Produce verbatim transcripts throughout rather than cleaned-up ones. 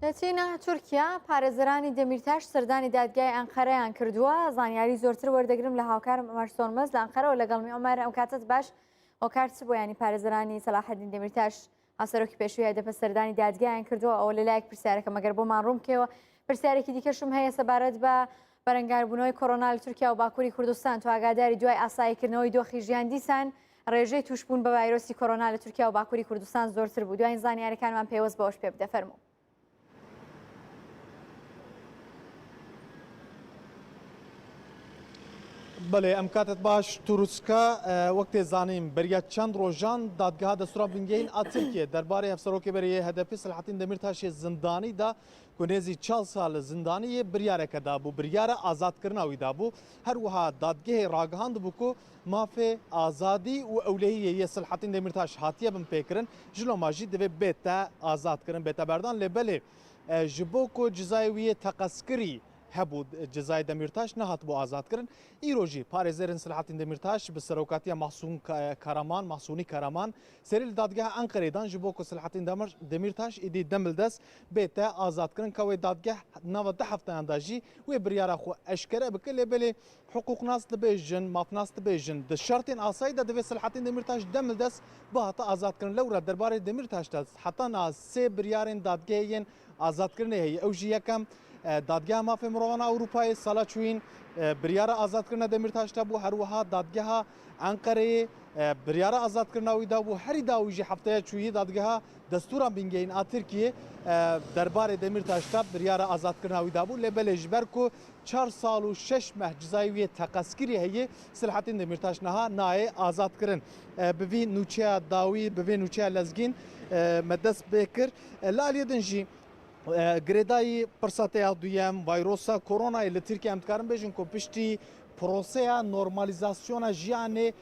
دەچینە تورکیا. پارێزەرانی دەمیرتاش سەردانی دادگای ئەنقەرەیان کردووە. زانیاری زۆرتر وەردەگرم لە هاوکارم عومەر سۆنمەز لە ئەنقەرە و لەگەڵمی. عومەر، ئەو کاتت باش. هۆکار چ بوو؟ یانی پارێزەرانی سەلاحەدین دەمیرتاش، هاوسەرۆکی پێشووی هەدەپە، سەردانی دادگایان کردووە. ئەوە لە لایەک پرسیارەکە، مەگەر بۆمان ڕوون بکەیەوە. پرسیارێکی دیکەشم هەیە سەبارەت بە بەرەنگاربوونەوەی کۆرۆنا لە تورکیا و باکووری کوردستان. تۆ ئاگاداری، دوای ئاساییکردنەوەی دۆخی ژیان، دیسان ڕێژەی توشبوون بە ڤایرۆسی کۆرۆنا لە تورکیا و باکووری کوردستان زۆرتر بوو. دوایین زانیاریەکانمان پێوەست بەوەش پێ بدە. فەرموو. Belê, em katet baş Turuska, e, wek tê zanîn, beriya çend rojan dadgeha destûra bingehîn a Tirkiyê derbarê hevserokê berê yê H D P Selahattin Demirtaşê zindanî da ku nêzî çar sal zindanî yê, biryareke dabû, biryara azadkirina wî dabû. Her wiha dadgehê ragihandibû ku mafê azadî û ewlehiyê yê Selahattin Demirtaş hatiye binpêkirin, ji loma jî divê bête azadkirin, bête berdan. Lê belê, e, ji bo ku cizayê wî yê teqezkirî hebû, cizayê Demîrtaş nehatibû azadkirin. Îro jî parêzerên Selahattin Demîrtaş bi serokatiya Mahsûn Ka-, Karaman, Mahsûnî Karaman, serî li dadgeha Enqerê dan ji bo ku Selahattin Demir-, Demîrtaş êdî demildest bête azadkirin, ka wê dadgeh nava du hefteyan de jî wê biryara xwe eşkere bike. Lê belê hiqûqnas dibêjin, mafnas dibêjin, di şertên asayî de divê Selahattin Demîrtaş demildest bihata azadkirin. Lewra derbarê Demîrtaş de heta niha sê biryarên dadgehê yên azadkirinê heye. Ew jî yekem, e, Dadgeha Mafê Mirovan a Ewropayê sala çûyîn, e, biryara azadkirina Demîrtaş de bû. Her wiha Dadgeha Enqereyê, e, biryara azadkirina wî da bû. Herî dawî jî hefteya çûyî Dadgeha Destûra Bingehîn a Tirkiyê, e, derbarê Demîrtaş de biryara azadkirina wî da bû. Lê belê ji ber ku çar sal û şeş meh cizayê wî yê teqezkirî heye, Selahattin Demîrtaş niha nayê azadkirin. E, bi vî nûçeya dawî, bi vê nûçeya lezgîn, e, me dest pê kir. E, li aliyê din jî, e, girêdayî pirsa te ya duyem, vayrosa koronayê li Tirkiye, em dikarin bêjin ku piştî proseya normalîzasyona jiyanê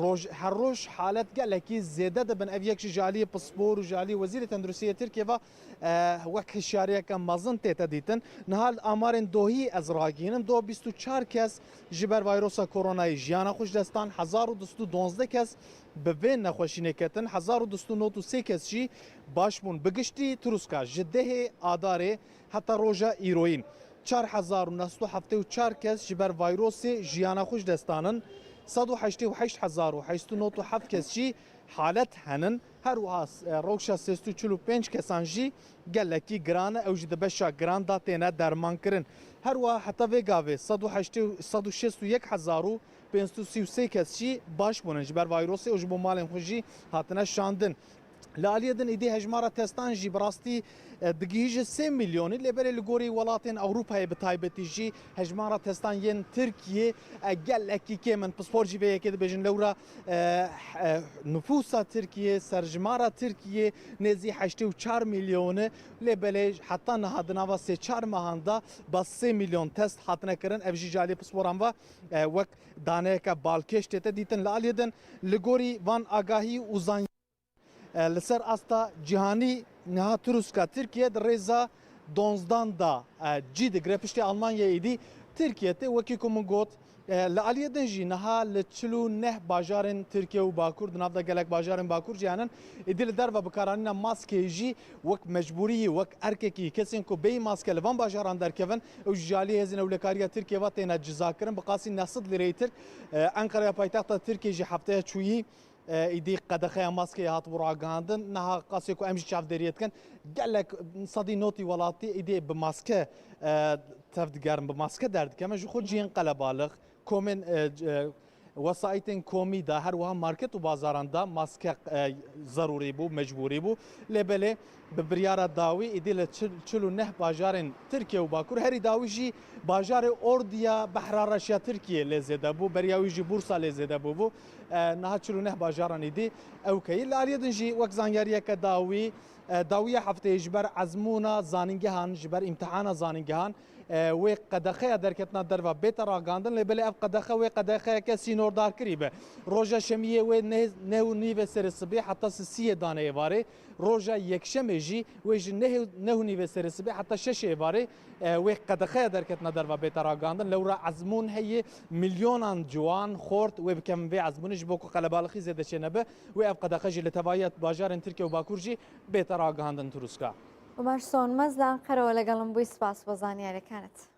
roj, her roj halet gelekî zêde dibin. Ev yek jî ji aliyê pispor û ji aliyê Wezîrê Tenduristiyê Tirkiye ve, e, wek hişyariyeke mezin tête dîtin. Niha li amarên dohî ez ragihînim, do bîst û çar kes ji ber vayrosa koronayê jiyana xwe ji dest dan, hezar û du sed û duwazdeh kes bi vê nexweşînê ketin, hezar û du sed û nod û sê kes jî baş bûn. Bi giştî Tirûska ji dehê Adarê heta roja îroyîn çar hezar û neh sed û heftê û çar kes ji ber vayrosê jiyana xwe ji dest danin, sed û heştê û heşt hezar û heşt sed û nod û heft kes jî halet henin. Her wiha, e, rewşa sê sed û çil û pênc kesan jî gelekî giran e, ew jî di beşa giran de têne dermankirin. Her wiha heta vê gavê sed û heştê, sed û şêst û yek hezar û pênc sed û sî û sê kes jî baş bûnin ji ber vayrosê û ji bo malên xwe jî hatine şandin. Li aliyê din êdî hejmara testan jî bi rastî, e, digihîje sê milyonî, lê belê li gorî welatên Ewropayê bi taybetî jî hejmara testan yên Tirkiyê, e, gelekî kêm in. Pispor jî vê yekê dibêjin, lewra, e, e, nifûsa Tirkiyê, serjimara Tirkiyê nêzî heştê û çar milyon e, lê belê heta niha di nava sê çar mehan de bes sê milyon test hatine kirin. Ev jî ji aliyê pisporan ve, e, wek daneyeke balkêş tête dîtin. Li aliyê din, li gorî van agahî û zan- E, li ser asta cîhanî niha Tirûska Tirkiye di rêza donzdan de, e, cî digire. Piştî Almanyayê êdî Tirkiye tê, wekî ku min got, e, li aliyê din jî niha li çil û neh bajarên Tirkiye û Bakur, di nav de gelek bajarên Bakur jî henin, êdî li derve bikaranîna maskeyê jî wek mecbûrî, wek erkekî, kesên ku bêyî maske li van bajaran derkevin, ew jî ji alî hêzên ewlekariya Tirkiye ve têne cizakirin bi qasî neh sed lîreyê Tirk. E, Enqereya paytexta Tirkiye jî hefteya çûyî, e, îdî qedexeya maskeyê hatibû ragihandin. Niha qasê ku em jî çavdêriyê dikin, gelek sedî notî welatî îdî bi maske, e, tev digerin, bi maske derdikevin. Ji xwe cihên qelebalix, komên, e, c-, e, wesaîtên komî de, her wiha market û bazaran de maske, e, zerûrî bû, mecbûrî bû. Lê belê, bi biryara dawî, îdî li çil, çil û neh bajarên Tirkiye û Bakur, herî dawî jî bajarê Ordiya Behra Reş ya Tirkiye lê zêde bû, beriya wî jî Bursa lê zêde bûbû. E, niha çil û neh bajaran îdî ew keyî. Li aliyê din jî wek zanyariyeke dawî, e, dawiya hefteyê ji ber ezmûna zanîngehan, ji ber îmtihana zanîngehan, e, wê qedexeya derketina derve bête ragihandin, lê belê ev qedexe wê qedexeyeke sînordarkirî be. Roja şemiyê wê neh, neh û nîvê serê sibê heta sisiyê danê êvarê, roja yekşemê jî wê ji neh, neh û nîvê serê sibê heta şeşê êvarê, e, wê qedexeya derketina derve bête ragihandin. Lewra ezmûn heye, milyonan ciwan, xort wê bikevin vê ezmûnê ji bo ku qelebalixî zêde çênebe. Wê ev qedexe jî li tevahiya bajarên Tirkiye û Bakur jî bête ragihandin Tirûska. Omer Sönmez li Enqerewe legelim bûy, spas bo zanyariyekani't.